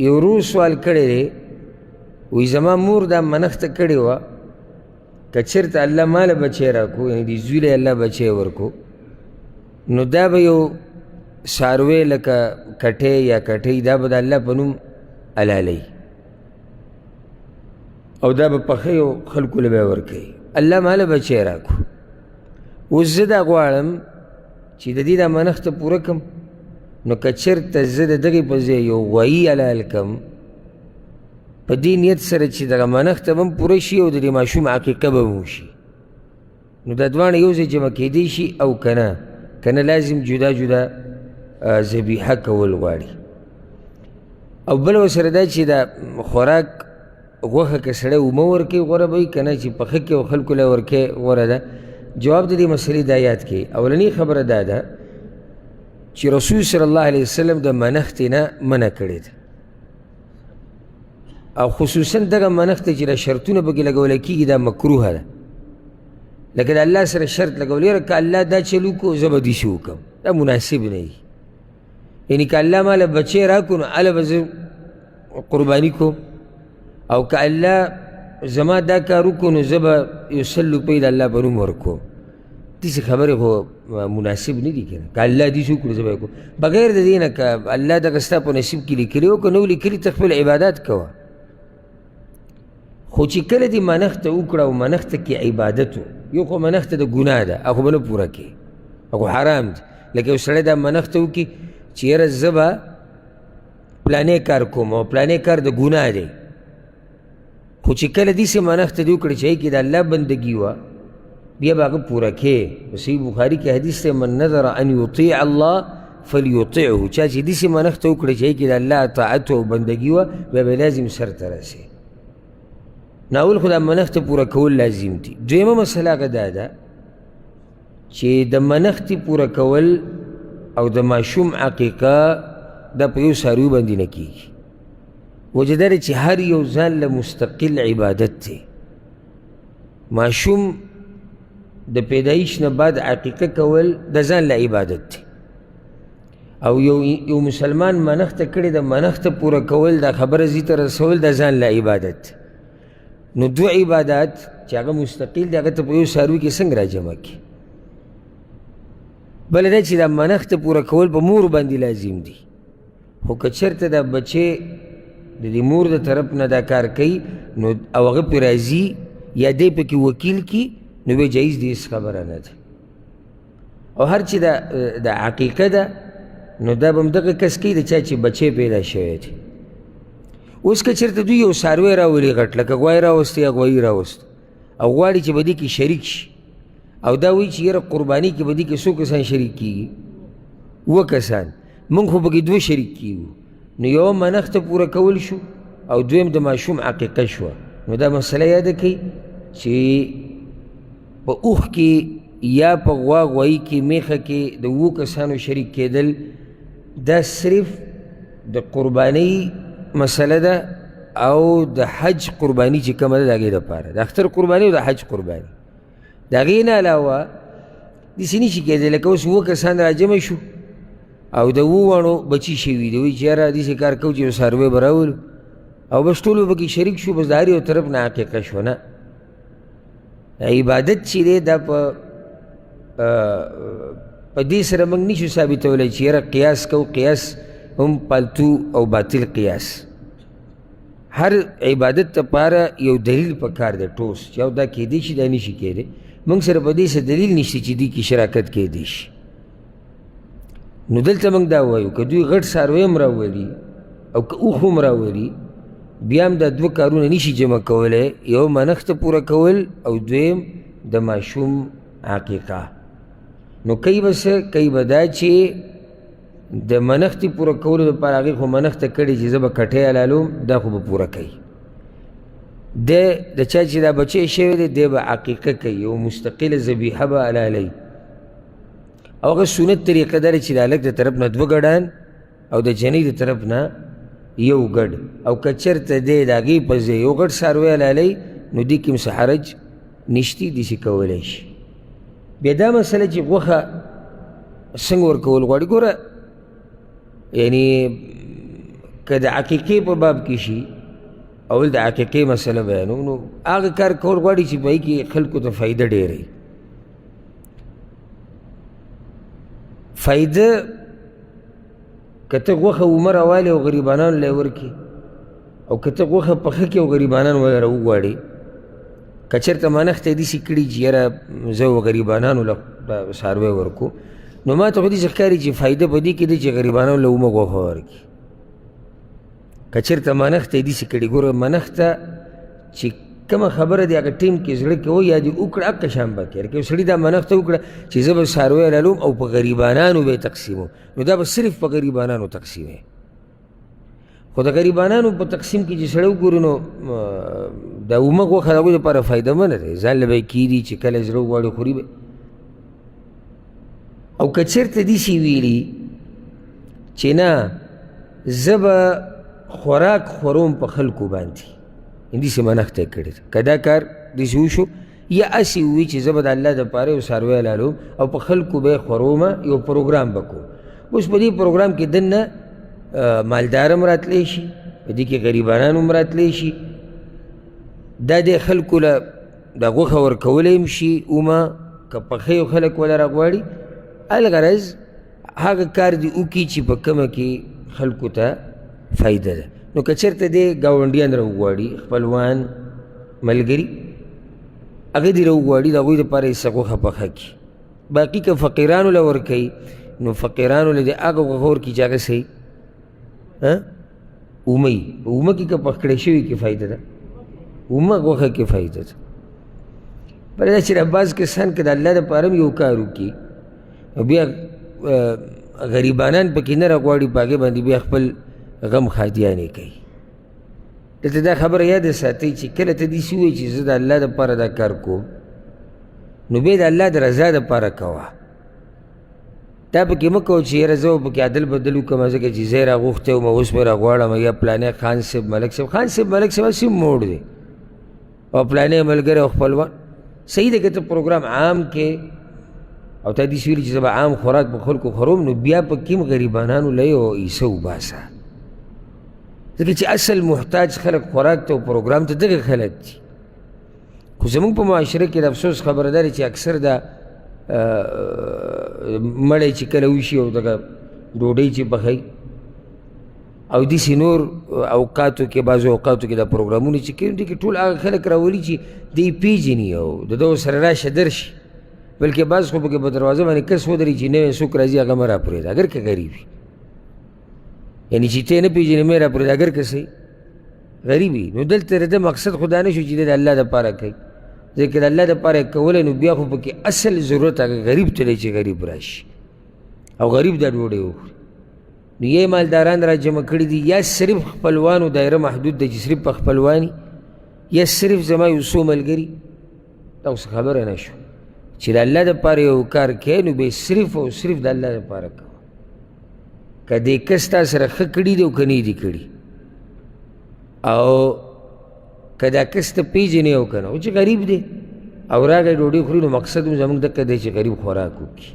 یو ورور سوال کړی دی، وایي زما مور دا منښته کړې وه که چېرته الله ماله بچی راکړو، یعنې دې زوی له الله بچی ورکړو، نو دا به یو څاروی لکه کټی یا کټۍ دا به د الله په نوم حلالوي او دا به پخوي او خلکو له به یې ورکوي. الله ماله بچی راکړو، اوس زه دا غواړم چې د دې دا منښته پوره کړم، نو که چېرته زه د دغې په ځای یو غوایي حلال کړم په دې نیت سره چې دغه منښته به هم پوره شي او د دې ماشوم عقیقه به هم وشي، نو دا دواړه یو ځای جمع کېدی شي او که نه؟ که نه لازم جدا جدا ذبیحه کول غواړي. او بل ورسره دا چې دا خوراک غوښه که سړی اومه ورکوي غوره به وي، که نه چې پخه کړي او خلکو له ورکوي غوره ده. جواب د دې مسئلې دا یاد کړئ. اولنۍ خبره دا ده چې رسول صلی الله علیه وسلم د منښتې نه منع کړې ده، او خصوصا دغه منښته چې دا شرطونه پکې لګول کېږي دا مکروه ده. لکه د الله سره شرط لګول، یاره که الله دا چل وکړو زه به داسې وکړم، دا مناسب نه وي. یعنې که الله ماله بچی راکړو نو هله به زه قرباني کوم، او که الله زما دا کار وکړو نو زه به یو 100 روپۍ د الله په نوم ورکوم. داسې خبرې خو مناسب نه دي که نه. که الله داسې وکړو زه به یې کوم، بغیر د دې نه که الله دغه ستا په نصیب کې لیکلي او که نه لیکلي ته خپل عبادت کوه. خو چې کله دې منښته وکړه او منښته کې عبادت و، یو خو منښته د ګناه ده، هغه به نه پوره کړې، هغه حرام دی. لکه یو سړی دا منښته وکړي چې یاره زه به پلانی کار کوم او پلانی کار د ګناه دی، خو چې کله داسې منښته دې وکړي چې هغې کې د الله بندګي وه، بیا به هغه پوره کړې. په صحیح بخاري کې حدیث دی، من نذر ان یطیع الله فلیطعه، چا چې داسې منښته وکړي چې هغې کې د الله اطاعت او بندګي وه، بیا به لازم سر ته رسي. نو اول خو دا منښته پوره کول لازم دي. دویمه مسله هغه دا ده چې د منښتې پوره کول او د ماشوم عقیقه دا په یو څاروي باندې نه کېږي. وجه دا ده چې هر یو ځان له مستقل عبادت دی. ماشوم د پیدایش نه بعد عقیقه کول د ځان له عبادت دی، او یو مسلمان منښته کړې د منښته پوره کول دا خبره ځي ته رسول د ځان له عبادت دی. نو دوه عبادات چې هغه مستقل دی هغه ته په یو څاروي کې څنګه راجمع کړي؟ بله دا چې دا منښته پوره کول په مور باندې لازم دي، خو که چېرته دا بچی د دې مور د طرف نه دا کار کوي نو او هغه پرې راځي یا دی پکې وکیل کي، نو بیا جایز دی، هېڅ خبره نه ده. او هر چې دا د عقیقه ده نو دا به هم دغه کس کوي د چا چې بچی پیدا شوی دی. اوس که چېرته دوی یو څاروی راولي غټ، لکه غوایي راوستی یا غوایي راوست، او غواړي چې په دې کې شریک شي، او دا وایي چې یاره قرباني کې په دې کې څو کسان شریک کېږي؟ اووه کسان، موږ خو پکې دوه شریک کېږو، نو یوه منښته پوره کول شو او دویم د ماشوم عقیقه شوه. نو دا مسله یاده کړئ چې په اوښ کې یا په غوا غوایي کې میخه کې د اوو کسانو شریک کېدل دا صرف د قربانۍ مسله ده، او د حج قرباني چې کومه ده د هغې دپاره، د اختر قرباني او د حج قرباني. د هغې نه علاوه داسې نه شي کېدی لکه اوس اووه کسان راجمع شو او د اوو واڼو بچي شوي دي، وایي چې یاره داسې کار کوو چې یو څاروی به راولو او بس ټول به پکې شریک شو، بس د هر یو طرف نه عقیقه شوه. نه، عبادت چې دی دا په دې سره موږ نشو ثابتولی چې یاره قیاس کوو، قیاس هم پالتو او باطل قیاس. هر عبادت لپاره یو دلیل پکار دی ټوس، چې او دا کیدی شي دا نشي کیدی. موږ سره په دې څه دلیل نشته چې دې کې شراکت کیدی شي. نو دلته موږ دا وایو که دوی غټ څاروی هم راولي او که اوښ هم راولي، بیا هم دا دوه کارونه نشي جمع کولی، یو منښته پوره کول او دویم د ماشوم عقیقه. نو کوي به څه؟ کوي به دا چې د منښتې پوره کولو دپاره هغې خو منښته کړې چې زه به کټی حلالوم، دا خو به پوره کوي. دی د چا چې دا بچی شوی دی، دی به عقیقه کوي، یو مستقله ذبیحه به حلالوي. او هغه سنت طریقه دا ده چې د هلک د طرف نه دوه ګډان او د جنۍ د طرف نه یو ګډ، او که چېرته دی د هغې په ځای یو غټ څاروی حلالوي نو دې کې هم څه حرج نشتي، داسې کولی شي. بیا دا مسله چې غوښه څنګه ورکول غواړي، ګوره یعنی که د عقیقې په باب کې شي، اول د عقیقې مسله بیانوم، نو هغه کار کول غواړي چې په هغې کې خلکو ته فایده ډېره وي. فایده که ته غوښه اومه راوالې او غریبانانو له یې ورکړې، او که ته غوښه پخه کړې او غریبانان وله راوغواړې، که چېرته منښته یې داسې کړي چې یاره زه و غریبانانو له څاروی ورکوم، نو ما ته خو داسې ښکاري چې فایده په دې کې ده چې غریبانانو له اومه غوښه ورکړي. که چېرته منښته یې داسې کړي، ګوره منښته چې کومه خبره دې هغه ټیم کې زړه کې وه یا دې وکړه، هقه شان به کوې. که یو سړي دا منښته وکړه چې زه به څاروی رالوم او په غریبانانو به یې تقسیموم، نو دا به صرف په غریبانانو تقسیموي. خو د غریبانانو په تقسیم کې چې سړی وګوري نو د اومه غوښه د هغوی لپاره فایدهمنه دی، ځان له به یې کښېږدي چې کله زړه وغواړي خوري به. او که چېرته داسې ویلي چې نه زه به خوراک خوروم په خلکو باندې، داسې منښته یې کړې ده، که دا کار داسې وشو یا هسې ووي چې زه به د الله دپاره یو څاروی حلالوم او په خلکو به یې خوروم، یو پروګرام به کوم. اوس په دې پروګرام کې دننه مالدار هم راتلی شي، په دې کې غریبانان هم راتلی شي، دا د خلکو له د غوښه ورکولی هم شي اومه که پخه یو خلک وله راغواړي. الغرض هغه کار دې وکړي چې په کومه کې خلکو ته فایده ده. نو که چېرته دې ګاونډیان راوغواړي، خپلوان، ملګري، هغه دې راوغواړي، د هغوی دپاره یې څه غوښه پخه کړي. باقي که فقیرانو له ورکوي نو فقیرانو له دې هغه غوښه ورکړي چې هغه څه اومه وي. اومه کې که پخ کړی شوي کې فایده ده، اومه غوښه کې فایده ده. بله دا چې دا بعض کسان که د الله دپاره هم یو کار وکړي نو بیا غریبانان پکې نه راغواړي، په هغې باندې بیا خپل غم ښادیانې کوي. دلته دا خبره یاده ساتئ چې کله ته داسې ووایې چې زه د الله دپاره دا کار کوم، نو بیا د الله د رضا دپاره کوه. دا پکې مه کوه چې یاره زه به پکې عدل بدل وکړم ځکه چې زه یې راغوښتی وم اوس به یې راغواړم، یا پلانی خان صاحب ملک صاحب، خان صاحب ملک صاحب هسې هم موړ دی او پلانی ملګری او خپلوان. صحیح ده که ته پروګرام عام کې او تا داسې ویلي چې زه به عام خوراک په خلکو خوروم، نو بیا پکې هم غریبانانو له یو حصه وباسه، ځکه چې اصل محتاج خلک خوراک ته او پروګرام ته دغه خلک دي. خو زموږ په معاشره کې د افسوس خبره ده چې اکثر دا مړی چې کله وشي او دغه ډوډۍ چې پخوي او داسې نور اوقاتو کې، بعضو اوقاتو کې دا پروګرامونه چې کوي، دې کې ټول هغه خلک راولي چې دی پېژني او د دغو سره راشه درشي، بلکې بعض خو پکې په دروازه باندې کس ودري چې نوی څوک راځي هغه مه راپرېږده، اګر که غریب وي، یعنې چې ته یې نه پېژنې مه یې راپرېږده اګر که څه غریب وي. نو دلته د ده مقصد خو دا نه شو چې دی د الله دپاره کوي، ځکه د الله دپاره یې کولی نو بیا خو پکې اصل ضرورت هغه غریب ته دی چې غریب راشي او غریب دا ډوډۍ وخوري. نو یې مالداران را جمع کړي دي، یا صرف خپلوانو دایره محدود ده چې صرف په خپلواني، یا صرف زما یو څو ملګري. دا اوس خبره نه شو چې د الله دپاره یو کار کوې نو بیا صرف او صرف د الله دپاره کوه، که دې کس تا سره ښه کړي دي او که نه دي کړي، او که دا کس ته پېژنې او که نه، خو چې غریب دی او راغی ډوډۍ خوري نو مقصد هم زموږ دقه دی چې غریب خوراک وکړي.